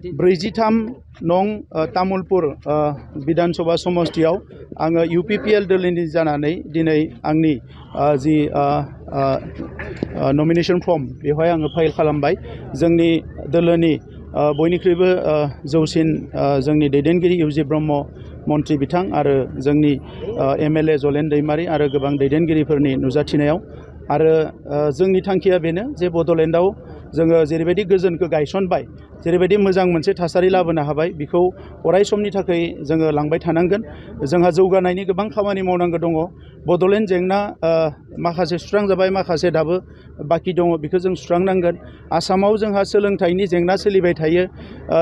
43 नं तामुलपुर विधानसभा समष्टियाव आङो UPPL दोलोनि जानानै दिनै आंनि जि नमिनेशन फर्म बेवहाय आङो फाइल खालामबाय। जोंनि दोलोनि बयनिख्रुइबो जौसिन जोंनि दैदेनगिरि UG ब्रह्म मन्त्रि बिथां आरो जोंनि MLA जलेन दैमारी आरो गोबां दैदेनगिरिफोरनि नुजाथिनायाव आरो जोंनि थांखिया बेनो जे बड'लेण्डआव जोङो जेरैबायदि गोजोनखौ गायसनबाय, जेरैबायदि मोजां मोनसे थासारि लाबोनो हाबाय, बेखौ अराय समनि थाखाय जोङो लांबाय थानांगोन। जोंहा जौगानायनि गोबां खामानि मावनांगौ दङ। बड'लेण्ड जेंना माखासे सुस्रांजाबाय, माखासे दाबो बाखि दङ, बेखौ जों सुस्रांनांगोन। आसामाव जोंहा सोलोंथाइनि जेंना सोलिबाय थायो,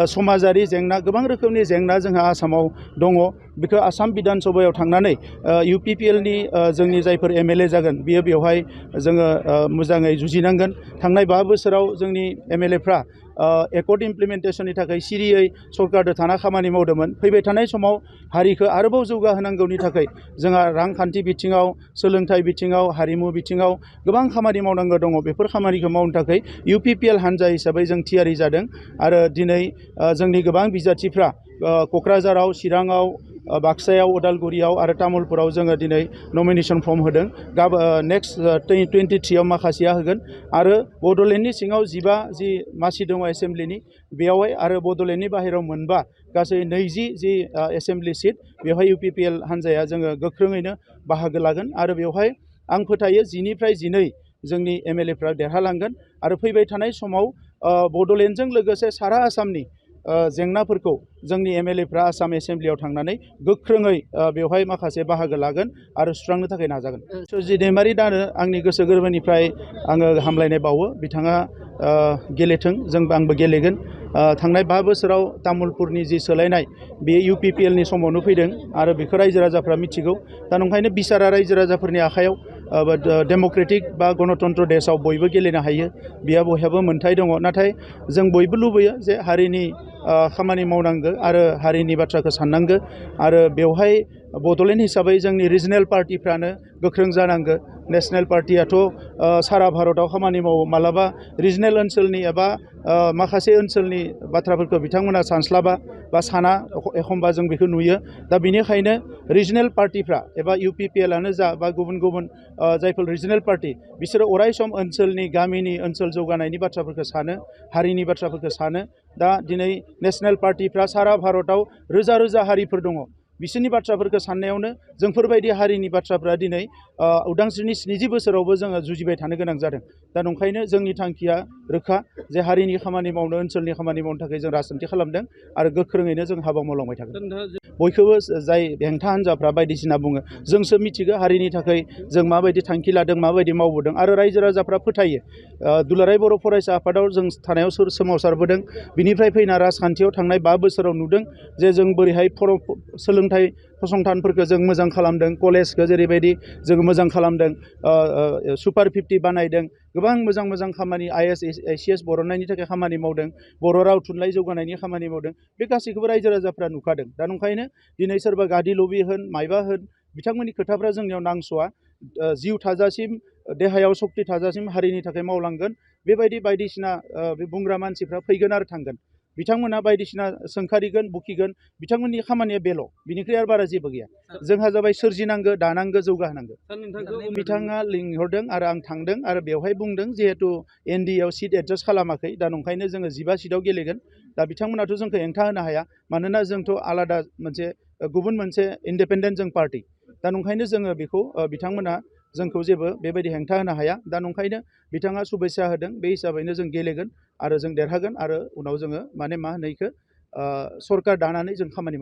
समाजारि जेंना, गोबां रोखोमनि जेंना जोंहा आसामाव दङ। बेखौ आसाम बिधानसभायाव थांनानै UPPLनि जोंनि जायफोर MLA जागोन बियो बेवहाय जोङो मोजाङै जुजिनांगोन। थांनाय 5 बोसोराव जोंनि MLAफ्रा एकर्ड इमप्लिमेन्टेसननि थाखाय सिरियै सरकारजों थाना खामानि मावदोंमोन। फैबाय थानाय समाव हारिखौ आरोबाव जौगाहोनांगौनि थाखाय जोंहा रांखान्थि बिथिङाव, सोलोंथाइ बिथिङाव, हारिमु बिथिङाव गोबां खामानि मावनांगौ दङ। बेफोर खामानिखौ मावनो थाखाय UPPL हान्जा हिसाबै जों थियारि जादों आरो दिनै जोंनि गोबां बिजाथिफ्रा क'क्राझाराव, चिराङाव, बाक्सायाव, उदालगुरियाव आरो तामुलपुराव जोङो दिनै नमिनेशन फर्म होदों। नेक्स्ट 23 माखासेया होगोन आरो बड'लेण्डनि सिङाव 15 जि मासि दङ एसेम्ब्लिनि, बेयावहाय आरो बड'लेण्डनि बाहेरायाव मोनबा गासै 20 जि एसेम्ब्लि सिट, बेवहाय UPPL हान्जाया जोङो गोख्रोङैनो बाहागो लागोन आरो बेवहाय आं फोथायो 10 निफ्राय 12 जोंनि MLAफ्रा देरहालांगोन आरो फैबाय थानाय समाव बड'लेण्डजों लोगोसे सारा आसामनि जेंनाफोरखौ जोंनि MLAफ्रा आसाम एसेम्ब्लियाव थांनानै गोख्रोङै बेवहाय माखासे बाहागो लागोन आरो सुस्रांनो थाखाय नाजागोन। सुजि दैमारी दानो आंनि गोसो गोरबोनिफ्राय आङो हामलायनाय बावो। बिथाङा गेलेथों, आंबो गेलेगोन। थांनाय 5 बोसोराव तामुलपुरनि जि सोलायनाय बेयो UPPLनि समावनो फैदों आरो बेखौ रायजो राजाफ्रा मिथिगौ। दा नंखायनो बिसारा रायजो राजाफोरनि आखायाव डेम'क्रेटिक बा गणतन्त्र देशआव बयबो गेलेनो हायो, बेहा बयहाबो मोन्थाय दङ। नाथाय जों बयबो लुबैयो जे हारिनि खामानि मावनांगौ आरो हारिनि बाथ्राखौ साननांगौ आरो बेवहाय बड'लेण्ड हिसाबै जोंनि रिजनेल पार्टिफ्रानो गोख्रों जानांगौ। नेशनेल पार्टियाथ' सारा भारतआव खामानि मावो, मालाबा रिजनेल ओनसोलनि एबा माखासे ओनसोलनि बाथ्राफोरखौ बिथांमोना सानस्लाबा बा साना, एखमबा जों बेखौ नुयो। दा बेनिखायनो रिजनेल पार्टिफ्रा एबा UPPLआनो जा बा गुबुन गुबुन जायफोर रिजनेल पार्टि, बिसोरो अराय सम ओनसोलनि, गामिनि, ओनसोल जौगानायनि बाथ्राफोरखौ सानो, हारिनि बाथ्राफोरखौ सानो। दा दिनै नेशनेल पार्टिफ्रा सारा भारतआव रोजा रोजा हारिफोर दङ, बिसोरनि बाथ्राफोरखौ साननायावनो जोंफोरबायदि हारिनि बाथ्राफ्रा दिनै उदांस्रिनि 70 बोसोरावबो जोङो जुजिबाय थानो गोनां जादों। दा नंखायनो जोंनि थांखिया रोखा जे हारिनि खामानि मावनो, ओनसोलनि खामानि मावनो थाखाय जों राजखान्थि खालामदों आरो गोख्रोङैनो जों हाबा मावलांबाय थागोन। बयखौबो जाय हेंथा हान्जाफ्रा बायदिसिना बुङो, जोंसो मिथिगौ हारिनि थाखाय जों माबायदि थांखि लादों, माबायदि मावबोदों आरो रायजो राजाफ्रा फोथायो। दुलाराय बर' फरायसा आफादाव जों थानायाव सोमावसारबोदों। बिनिफ्राय फैना राजखान्थियाव थांनाय 5 बोसोराव नुदों जे जों बोरैहाय सोलोंथाइ फसंथानफोरखौ जों मोजां खालामदों, कलेजखौ जेरैबायदि जों मोजां खालामदों, सुपार 50 बानायदों, गोबां मोजां मोजां खामानि IAS ICS बरननायनि थाखाय खामानि मावदों, बर' राव थुनलाइ जौगानायनि खामानि मावदों। बे गासैखौबो रायजो राजाफ्रा नुखादों। दा नंखायनो दिनै सोरबा गादि लबि होन, मायबा होन, बिथांमोननि खोथाफ्रा जोंनियाव नांस'आ। जिउ थाजासिम, देहायाव सक्ति थाजासिम हारिनि थाखाय मावलांगोन। बेबायदि बायदिसिना बे बुंग्रा मानसिफ्रा फैगोन आरो थांगोन। बिथांमोना बायदिसिना सोंखारिगोन, बुखिगोन, बिथांमोननि खामानिया बेल', बिनिख्रुइ आरो बारा जेबो गैया। जोंहा जाबाय सोरजिनांगौ, दानांगौ, जौगाहोनांगौ। बिथाङा लिंहरदों आरो आं थांदों आरो बेवहाय बुंदों जिहेथु NDAआव सिट एडजास्ट खालामाखै, दा नंखायनो जोङो 15 सिटआव गेलेगोन। दा बिथांमोनाथ' जोंखौ हेंथा होनो हाया, मानोना जोंथ' आलादा गुबुन मोनसे इन्डिपेन्डेन्ट जों पार्टि। दा नंखायनो जोङो बेखौ बिथांमोना जोंखौ जेबो बेबायदि हेंथा होनो हाया। दा नंखायनो बिथाङा शुभेच्छा होदों, बे हिसाबैनो जों गेलेगोन आरो जों देरहागोन आरो उनाव जोङो मा होनो बेखौ सरकार दानानै जों खामानि मावगोन।